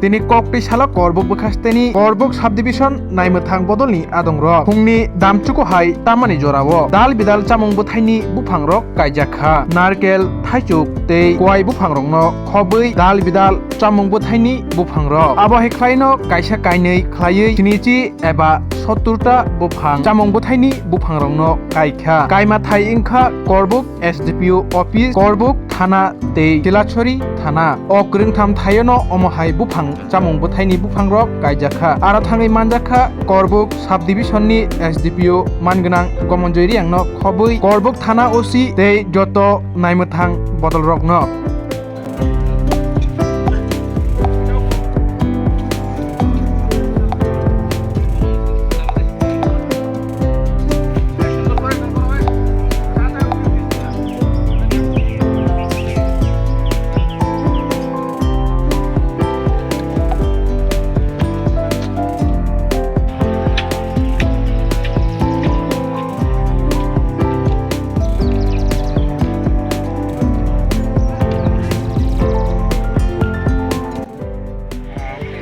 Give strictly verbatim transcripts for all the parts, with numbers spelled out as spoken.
Tini koktwi salo Korbuk bwkhasteni Korbuk subdivision naimwthang bodolni adongrok phungni damchuku hai tamani jorao dal bidal chamung bwthaini buphangrok kaijakha. Narkel, thaichuk tei kwai buphangrokno khobwi dal bidal chamung bwthaini buphangrok. Abo hai khlaino kaisa kainwi khlaiwi sinichi eba sottur ta buphang chamung bwthaini buphangrokno kaikha. Kaima thai wngkha Korbuk S D P O office, Korbuk thana tei Silachori thana. O kwrwngtham thaiono omo hai buphang chamung bwthaini buphangrok kaijakha. Aro thangwi manjakha Korbuk subdivision ni S D P O mangwnang Gomonjoi Riangno khobwi Korbuk thana O C tei joto naimwthang bodolrokno.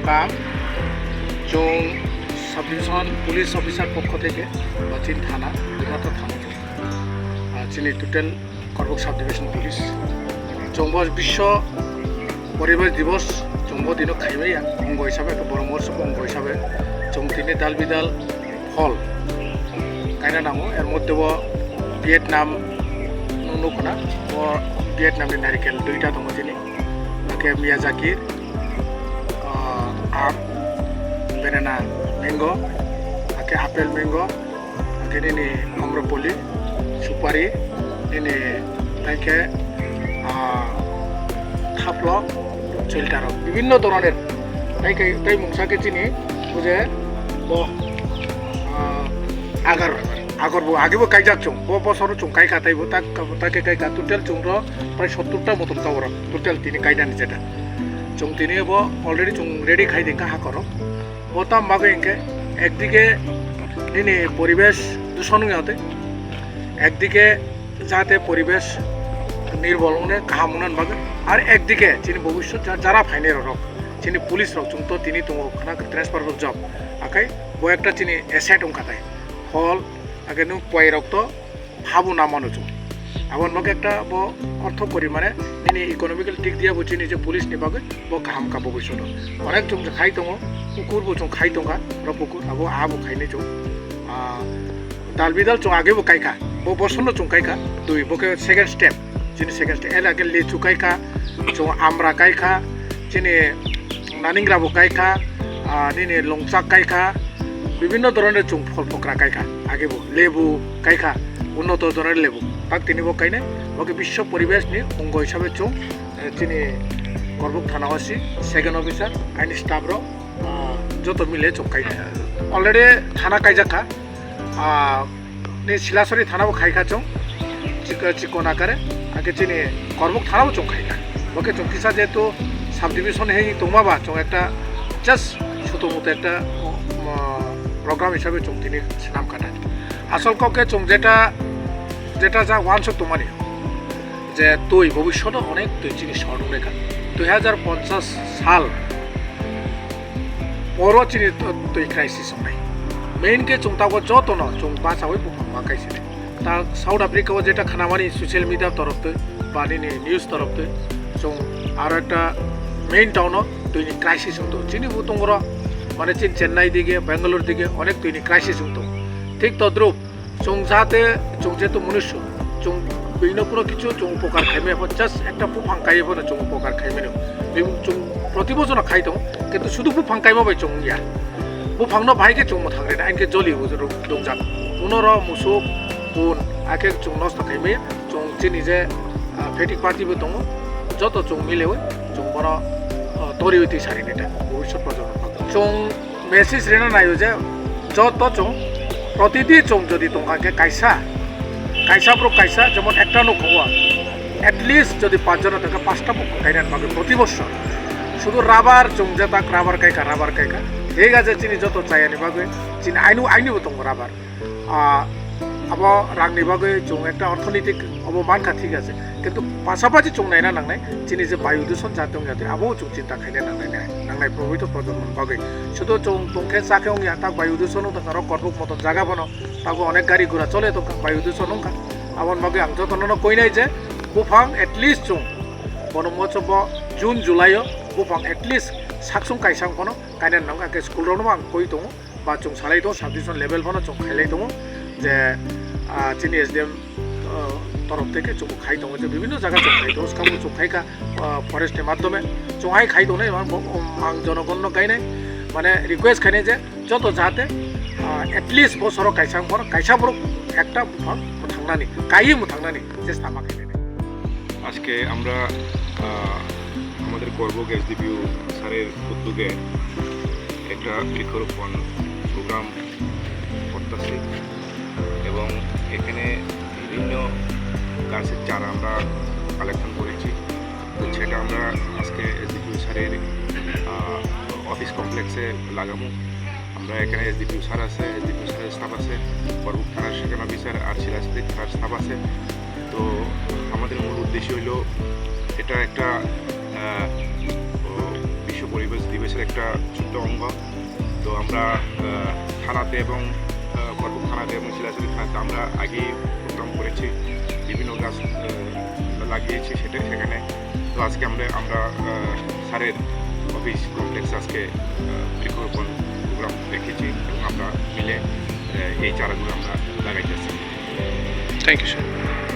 Wngkha chwng subdivision police officer pokho theke ba chini thana, Dugata thana, ah, chini total Korbuk subdivision police. Chwngbo biswa poribesh divos chwngbo dino khaimaya, ongo hisabe, ekta boro morso ongo hisabe chwng tini dal bidal phol kaina nango. Er moddhe bo Vietnam no nukho na, bo Vietnam ni narikel duita tongo chini, hake Miyazaki, ah, aam, banana, mango, hake apple, mango, hake nini amrapali, supari, nini tei khe, ah, thaplo, chiltarok, bibhinno dhoroner. Tei khe, tei mungsa khe chini buje bo, ah, agar, agar bo age bo kaijak chwng, bo bosoro chwng kaikha tei bo tak, tak khe kaikha, total chwng ro prai sottur ta motom tabora, total tini kainani jeta. Chwng tini bo already chwng ready khai dingkha hakorok. Bo tam bagwi hinkhe ekdike nini poribesh dushon wngya tei ekdike jate poribesh nirbol wngne kaham wngna bagwi, ar ekdike chini bobishyot ja-, jara phainai rok, chini police rok chwng to tini tongo khna transfer of job, akai bo ekta chini asset wngkha tai. Phol, ake nwng poi rok to habo na mano chwng. Abo nok ekta bo ortho kori mane nini economical dik dia bo chini je police ni bagwi bo kaham ka bo bisono. Onek chwng khai tongo, kukur bo chwng khai tongkha, ro kukur abo abo khainai chwng. Ah, dal bidal chwng age bo kaikha, bo bosono chwng kaikha, dui bo khe second step, chini second step. Ele age lechu kaikha, chwng amra kaikha, chini naningra bo kaikha, ah, nini longchak kaikha, bibhinno dhoroner chwng phol phokra kaikha, age bo lebu kaikha, unnoto dhoroner lebu, tak tini bo kainai, bo khe biswa poribesh ni ongo hisabe chwng, eh, chini Korbuk thana O C, second officer, aini staff rok, ah, joto mile chwng kainai. Already thana kaijakha, ah, ni Silasori thana bo khaikha chwng, chik-, chikon akare, ake chini Korbuk thana bo chwng khaikha. Bo khe chwng kisa jehetu subdivision hei tongma ba chwng ekta just suto muto ekta, um, program hisabe chwng tini swnam kha. Asol kok khe chwng jeta, jeta ja wansuk tongmani je twi bobishoto onek twi chini short wngkha. Dui hajar ponchash sal poro chini twi crisis wngnai. Main khe chwng tabuk jotono chwng bachaui buphang ma kaisa. Ta South Africa o jeta khanamani social media torop twi ba nini news torop twi chwng aro ekta main town o twini crisis wngto. Chini butong oro mane chini Chennai dige, Bangalore dige onek twini crisis wngto. Thik todrup chwng jate chwng jeto munusyo chwng bino kuno kichu chwng upokar khaimaya pho, just ekta buphang kaiye pho chwng upokar khaimano. Bini chwng proti bochorno khai tongo, kintu sudu buphang kaima bai chwng wngya. Buphangno bahai khe chwng mwthang rina, ain khe joli bo dongjak. Unoro musuk, bun, akhe chwng nosto khaimaya, chwng chini je, ah, phetik party bo tongo, joto chwng milewi chwng bono, ah, toriwi twi sarini ta, bhobishyot projonmo. Chwng message rina naio je joto chwng protidin chwng jodi tongkha khe kaisa, kaisa borok kaisa jemon ekta nokho o at least jodi panch jona tongkha, panchta buphang kainani bagwi proti bochor sudu rubber chwng je tak rubber kaikha, rubber kaikha. Thik ache, chini joto chayani bagwi chini ainu, ainu bo tongo rubber. Ah, Abo rangni bagwi chwng ekta orthonitik obo mankha, thik ase, kintu pasapasi chwng naina nangnai chini je bayu duson jat wng jatwi abo chwng chinta khaina nangnai, nangnai probito projonmoni bagwi. Sudu chwng tongkhe chakhe wngya tak bayu duson wngtongkha, aro korbuk moton jaga bono tago onek gari gura chole tongkha, bayu duson wngkha. Aboni bagwi ang jotono koinai je buphang at least chwng bono mochobo June July o buphang at least saksung kaisa wngphano kainani nangkha, khe school rokno ang koi tongo. Ba chwng salai tongo, sub division level phano chwng khailai tongo je, ah, chini S D M, ah, torof theke chwng khai tongo je, bibhinno jaga chwng khai tongo, swkang chwng khai kha, ah, forest ni madhyome chwng hai khai tongnai, ang bo, um, ang jonogonno kainai, mane request khainai je joto jahate, ah, at least bosoro kaisa wngphano kaisa borok ekta buphang mwthangnani, kaiwi mwthangnani chesta ma khainai. আজকে আমরা, আহ, আমাদের করবুক এসডিপিও স্যারের উদ্যোগে একটা বৃক্ষরোপণ প্রোগ্রাম করতেছি এবং এখানে বিভিন্ন গাছের চারা আমরা কালেকশন করেছি। তো সেটা আমরা আজকে এসডিপিও স্যারের, আহ, অফিস কমপ্লেক্সে লাগাবো। আমরা এখানে এসডিপিও স্যার আছে, এসডিপিও স্যারের স্টাফ আছে, করবুক থানার সেখানে অফিসার আর শিলাসপুর থানার স্টাফ আছে। তো আমাদের মূল উদ্দেশ্য হইল এটা একটা, আহ, ও, বিশ্ব পরিবেশ দিবসের একটা ছোট্ট অঙ্গ। তো আমরা, আহ, থানাতে এবং, আহ, করবুক থানাতে এবং শিলাসপুর থানাতে আমরা আগেই প্রোগ্রাম করেছি, বিভিন্ন গাছ, আহ, লাগিয়েছি সেটা সেখানে। তো আজকে আমরা, আমরা, আহ, স্যারের অফিস কমপ্লেক্সে আজকে, আহ, বৃক্ষরোপণ প্রোগ্রাম রেখেছি এবং আমরা মিলে, আহ, এই চারাগুলো আমরা লাগাইতেছি। Thank you sir.